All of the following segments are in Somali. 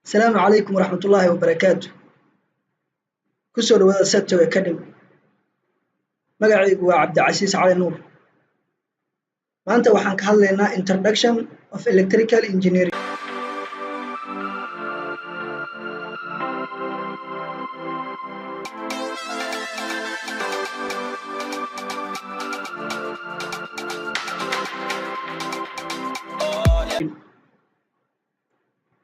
Asalaamu calaykum waraxmatullaahi wabarakaatu. Kusoo dhawaada Seto Academy. Magacaygu waa Cabdicasiis Cali Nuur. Maanta waxaan ka hadlaynaa Introduction of Electrical Engineering.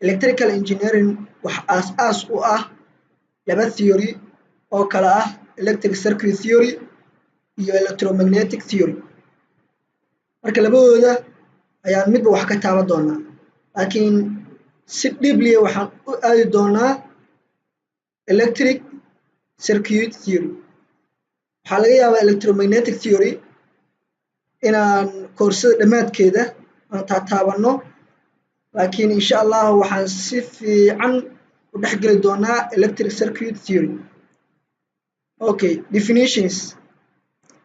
Electrical engineering wax aas-aas u ah laba theory oo kala ah electric circuit theory iyo electromagnetic theory. Marka labadooda ayaan midba wax ka taaban doonaa, laakiin si deeply waxaan u aadi doonaa electric circuit theory. Waxaa laga yaabaa electromagnetic theory inaan koorsada dhammaadkeeda aan taataabanno, laakiin insha Allah waxaan si fiican u dhex geli doonaa electric circuit theory. Okay, definitions,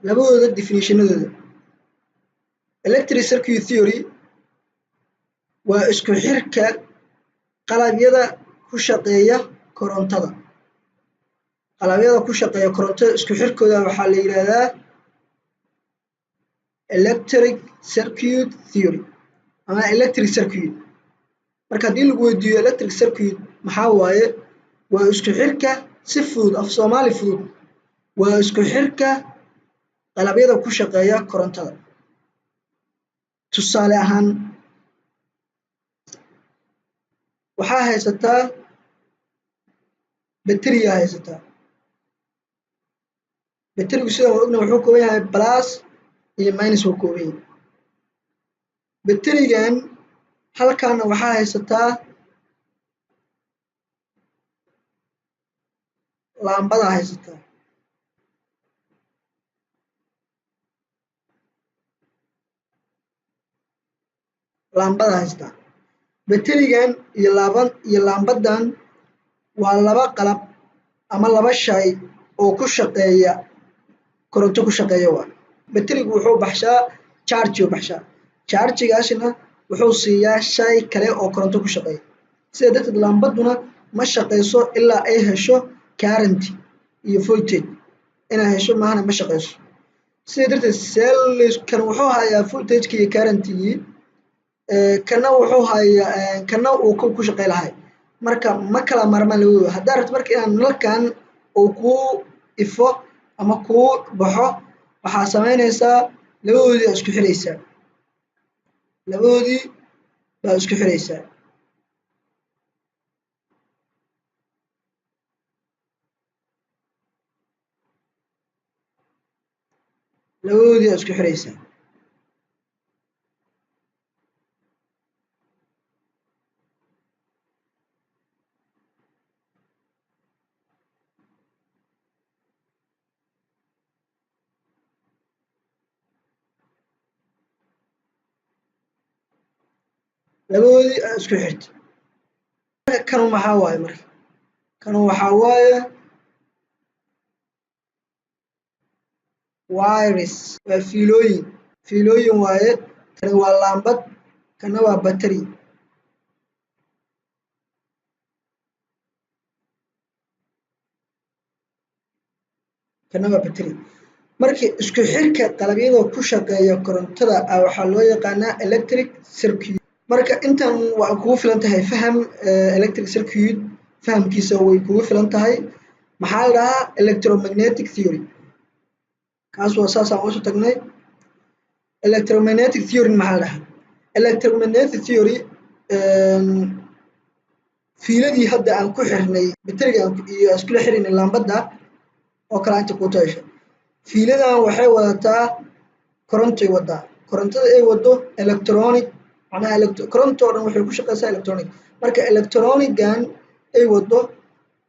labadooda definitionadooda. Electric circuit theory waa isku xirka qalabyada ku shaqeeya korontada. Qalabyada ku shaqeeya korontada isku xirkooda waxaa la yidhaahdaa electric circuit theory ama electric circuit. Marka haddii lagu weydiiyo electric circuit maxaa waaye, waa isku xirka, si fudud, af Soomaali fudud, waa isku xirka qalabyada ku shaqeeya korontada. Tusaale ahaan, waxaa haysataa bateriyaa haysataa. Baterigu sidaan waa ogna wuxuu kooban yahay plus iyo minus wuu kooban yahay. Baterigan halkaana waxaa haysataa laambadaa haysataa. Laambadaa haysataa. Baterigan iyo laaban iyo laambadan waa laba qalab ama laba shay oo ku shaqeeya koronto ku shaqeeya. Waa baterigu wuxuu baxshaa charge uu baxshaa, charge-gaasna wuxuu siiyaa shay kale oo koronto ku shaqeeya. Sida darteed laambaduna ma shaqeyso ilaa ay hesho current iyo voltage. Inay hesho maahana ma shaqeyso. Sida darteed kan wuxuu hayaa voltage-ki iyo current-gii, kana wuxuu hayaa kana uu ku shaqey lahay. Marka ma kala maarmaan labadooda. Haddaa rabto marka inaan nalkan uu kuu ifo ama kuu baxo, waxaa samaynaysaa labadoodii isku xiraysaa, labadoodii baa isku xiraysaa. Labadoodii aa isku xiraysaa. Labadoodii aa isku xirta. Marka kanu maxaa waaye? Marka kanu waxaa waaye wires, waa fiilooyin, fiilooyin waaye. Tani waa laambad, kana waa battery. Kana waa battery. Marka isku xirka qalabyada ku shaqeeya korontada ah waxaa loo yaqaanaa electric circuit. Marka intan waa kugu filan tahay faham electric circuit, fahamkiisa way kugu filan tahay. Maxaa la dhahaa electromagnetic theory? Kaas waa saasaan usoo tagnay. Electromagnetic theory maxaa la dhahaa? Electromagnetic theory, fiiladii hadda aan ku xirnay bateriga iyo iskula xirnay laambadda oo kale inta kuu toosha, fiiladan waxay wadataa korontay wadaa. Korontada ay wado electronic, macnaha koronto oo dhan waxay ku shaqeysaa electronic. Marka electronic-gan ay wado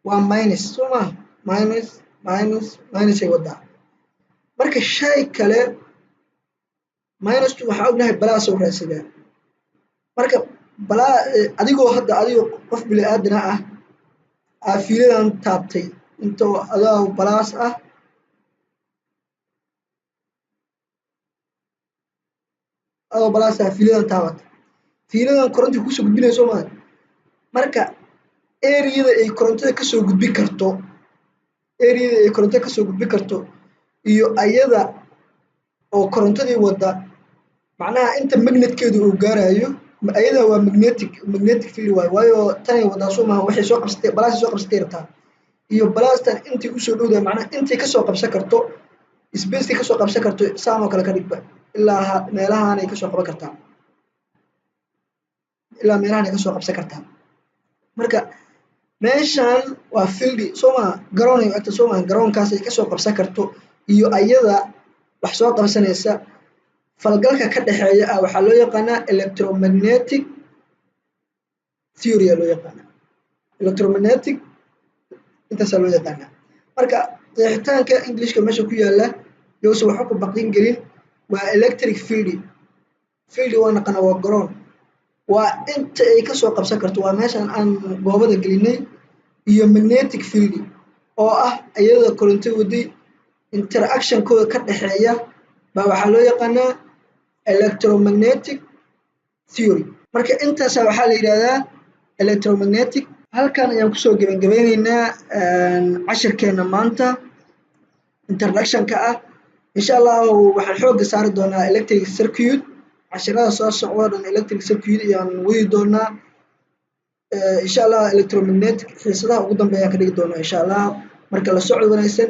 waa minus, soo maha? Minus, minus, minus ay wadaa. Marka shay kale minustu waxaa ognahay plus uu raadsadaa. Marka adigoo hadda adigoo qof bini aadana ah aa fiiladan taabtay intoo adoo plus ah, adoo plus ah fiiladan taabatay, fiiladan korontii kusoo gudbinaya, soo maha? Marka Areada ay korontada kasoo gudbi karto, areada ay korontada kasoo gudbi karto iyo ayada oo korontadii wada, macnaha inta magnetkeedu uu gaarayo. Ayada waa magnetic field waayo, waayo tanay wadaa, soo maha? Waxay soo qabsatay, plusay soo qabsatay rabtaa, iyo plustan intay usoo dhowdahay, macnaha intay kasoo qabsan karto, spacekay kasoo qabsan karto. Saan oo kale ka dhigba, ilaa meelahaanay kasoo qaban kartaa, ilaa meelahanay kasoo qabsan kartaa. Marka meeshan waa field, soo maha? Garoonay agta, soo maha? Garoonkaasay kasoo qabsan karto iyo ayada wax soo qabsanaysa, falgalka ka dhexeeya ah waxaa loo yaqaanaa electromagnetic theory aa loo yaqaanaa. Electromagnetic intaasaa loo yaqaanaa. Marka qeexitaanka Englishka meesha ku yaala yowse waxba ku baqdin gelin. Waa electric field. Field waa naqana, waa garoon, waa inta ay kasoo qabsan karto, waa meeshan aan goobada gelinay, iyo magnetic field oo ah iyada koronto waday, interactionkooda ka dhexeeya baa waxaa loo yaqaanaa electromagnetic theory. Marka intaasa waxaa la yidhahdaa electromagnetic. Halkan ayaan kusoo gebagabeyneynaa cashirkeena maanta introductionka ah. Insha Allahu waxaan xoogga saari doonaa electric circuit. Cashirada soo socdo dhan electric circuit ayaan wadi doonaa, insha Allah. Electromagnetic xiisadaha ugu dambeeyaan ka dhigi doonaa, insha Allah. Marka la socod wanaagsan.